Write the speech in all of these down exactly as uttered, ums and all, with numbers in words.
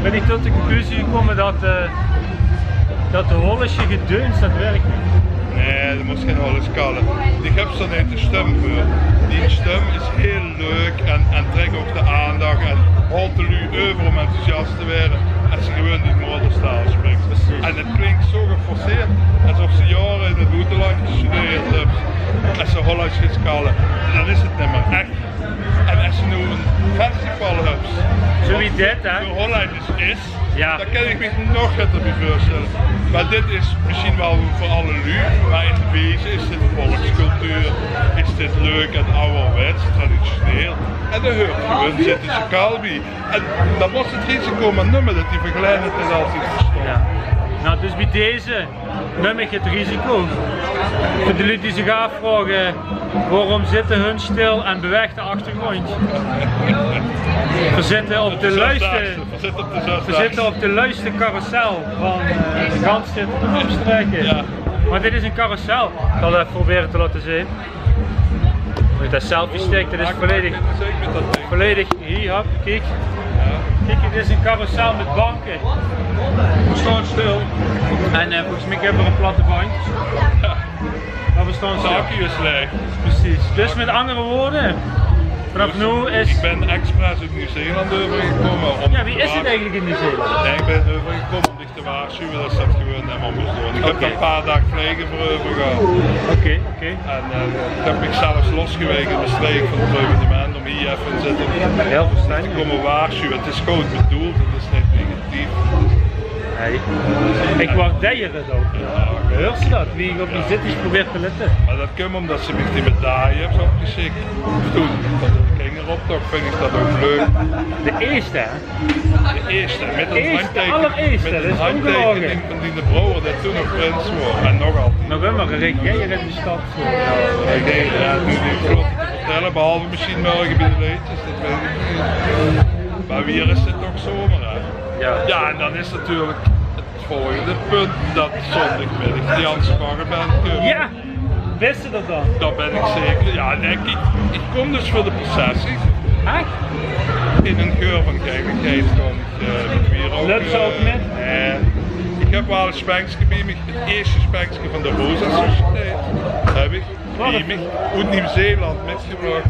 Bin ich tot de conclusie gekómme dat, eh, dat de Hollesje gedeuns, dat wirk neet. Nae, doe mós gein Holles kalle. Die höbs d'r neet de stum veur. Die stum is hiel leuk en, en trèk ouch de aandach en haolt de luuj euver óm enthousiast te waere es se gewoon die moederstaal sprinks. Precies. En 't klink zo geforceerd, esof se jaore in 't boeteland gestudeerd höbs. Es se Holles geis kalle, dan is 't nimmer ech. En es se noe ein festival höbs, zo wie dit, hè? Veur Hollanders is, ja, dan kin ich mich nog get d'rbie veurstelle. Mer dit is mesjien waal veur alle luuj, mer in wezen is dit volkscultuur, is dit leuk en awwerwets, traditioneel. En dao huurt gewoon Zittesje kal bie. En dan mós se 't risico mer numme dat die vergeleide 't altied verstaon. Ja. Nou, dus bie deze num ich 't risico. Veur de luuj die zich aafvraoge, waorom zitte hun stil en beweegt de achtergróndj? Veer zitte op de luiste, veer zitte op de luiste carrousel van, eh, de gans Zitterd en ómstreke. Ja. Mer dit is ein carrousel. Ich zal 't effe probere te laote zeen. Mit de selfie stick, dat is volledig, volledig hie, hop, kiek. Kiek, dit is ein carrousel mit banke. Veer staon stil. En, eh, volges mich höbbe veer ein platte bandj. Ja. Mer veer staon stil. Zakje is laeg. Precies. Dus mit anger wäörd, vanaaf noe is... Ich bin expres oet Nieuw-Zeeland euvergekómme óm... Ja, wie is 't eigelik in Nieuw-Zeeland? Nae, ich bin euvergekómme óm te waarsjuwe dat se dat gewoon nimmer mós doon. Ich höb d'r ein paar daag vleige veur euver gehad. Oké, oké. En, eh, ich höb mich zelfs losgewaeke in de streek van 't evenement óm hie effe in Zitterd te kómme waarsjuwe. 't Is good bedoeld, 't is neet negatief. Nae. Ich waardeer 't ouch. Ja, heurs se dat? Wie ich op die Zittesjes probeer te lètte. Mer dat kump ómdat se mich die medaille höbs opgesjik. Toen, dat ich ging d'rop, toch vinj ich dat ouch leuk. De ierste, hè? De ierste, mit ein handteikening, mit ein handteikening van diene broor, dae toen nog prins waor. En nog altied. Nog ummer, regeer in de stad. Ja, ich dink, ja, noe die vlot te vertèlle, behalve mesjien morge bie de leedjes, dat weit ich neet. Mer hie is 't toch zomer, hè? Ja. Ja, en dan is natuurlik 't volgende punt dat zóndigmiddig die Hans Sparre Band kump. Ja. Wis se dat dan? Dat bin ich zeker. Ja, nae, ich, ich kóm dus veur de processie. Ech? In ein geur van gekkigheid kóm ich, eh, mit wierook, eh, nae. Ich höb waal ein spekske bie mich, 't ierste spekske van de Rosa Sociëteit. Höb ich bie mich oet Nieuw-Zeeland mitgebrach.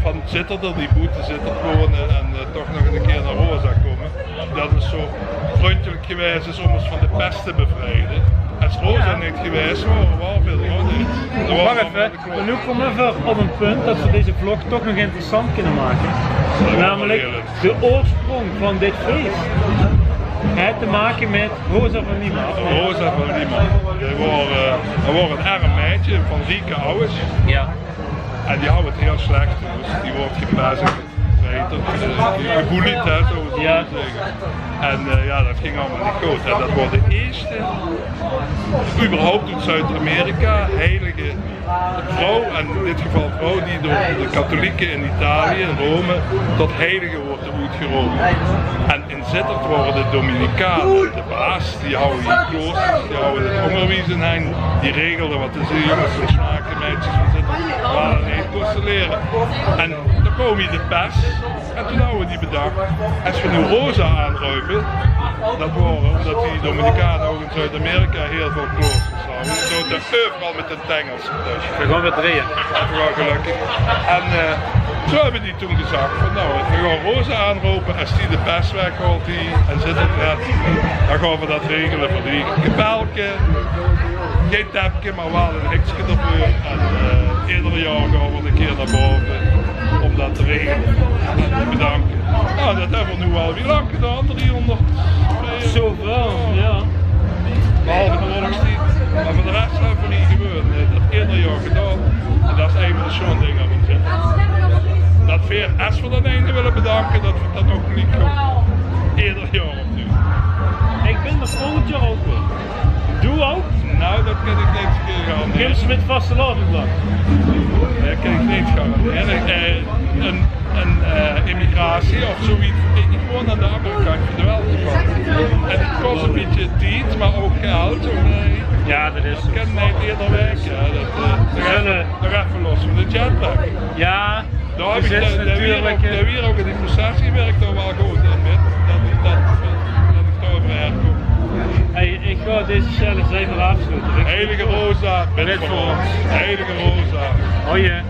Van Zitterde die boete Zitterd wone en, eh, toch nog ein kier nao Rosa kómme. Dat is zo vrundjelik gewaes is óm ós van de pès te bevriede. Es Rosa neet gewaes waor, waore veer d'r ouch neet. Wach effe, mer noe kómme veer op ein punt dat veer deze vlog toch nog interessant kinne make. Namelik de oorsprong van dit fees. 't Haet te make mit Rosa van Lima. Rosa van Lima. Dat waor, eh, dat waor ein erm maedje van rieke awwers. Ja. En die hawwe 't hiel slech thoes. Die woort gepès en getreiterd, eh, geboelied, hè, zo mót ich zègke. En, eh, ja, dat ging allemaol neet good. En dat waor de ierste, überhaupt oet Zuid-Amerika, heilige vrouw, en in dit geval vrouw die door de katholieke in Italië, in Rome, tot heilige woort oetgerope. En in Zitterd waore de Dominicane de baas. Die hawwe hie kloosters, die hawwe 't óngerwies in henj, die regelde wat de jónges en sjmake maedjes van Zitterd waal en neet kóste liere. En dan kwaam hie de pès, en toen hawwe die bedach, es veer noe Rosa aanrope, dat waor ómdat die Dominicane ouch in Zuid-Amerika hiel väöl kloosters hawwe. Zo, dat euveral mit de tengels. Veer gaon weer drieje. Dat is waal gelökkig. En, eh, zo höbbe die toen gezag van, nou, veer gaon Rosa aanrope, es die de pès weghaolt hie en Zitterd rèdt, dan gaon veer dat regele veur die. Ein kepelke, gein tepke, mer waal ein hekske d'rveur. En, eh, eder jaor gaon veer ein kier nao bove óm dat te regele en te bedanke. Nou, dat höbbe veer noe al wie lang gedaon, driehóngerd. Zoväöl, ja. Behalve de oorlogstied. Mer veur de res höbbe veer hie gewoon, eh, dat eder jaor gedaon. En dat is ein van de sjoon dinger van Zitterd. Dat veer, es veer dan eine wille bedanke, dat veer 't dan ouch geliek doon. Eder jaor opnuuj. Ich bin d'r volgend jaor ouch weer. Doe ouch? Nou, dat kin ich neet garandere. Kums se mit vastelaovend langs? Dat kin ich neet garandere. Eh, ein ein, eh, immigratie of zoiets. Ich, ich woon aan de anger kantj van de welt. En 't kos ein bietje tied, mer ouch geldj. Ja, dat is. Dat kin neet eder waek. Ja, dat, eh, nog effe los van de jetlag. Ja, dao höb ich de, de wierook, de wierook in die processie wirk dao waal good in mit. Dat, dat, Deze cellen zijn van afgesloten. Heilige Rosa, bid voor ons. Heilige Rosa. Oh ja.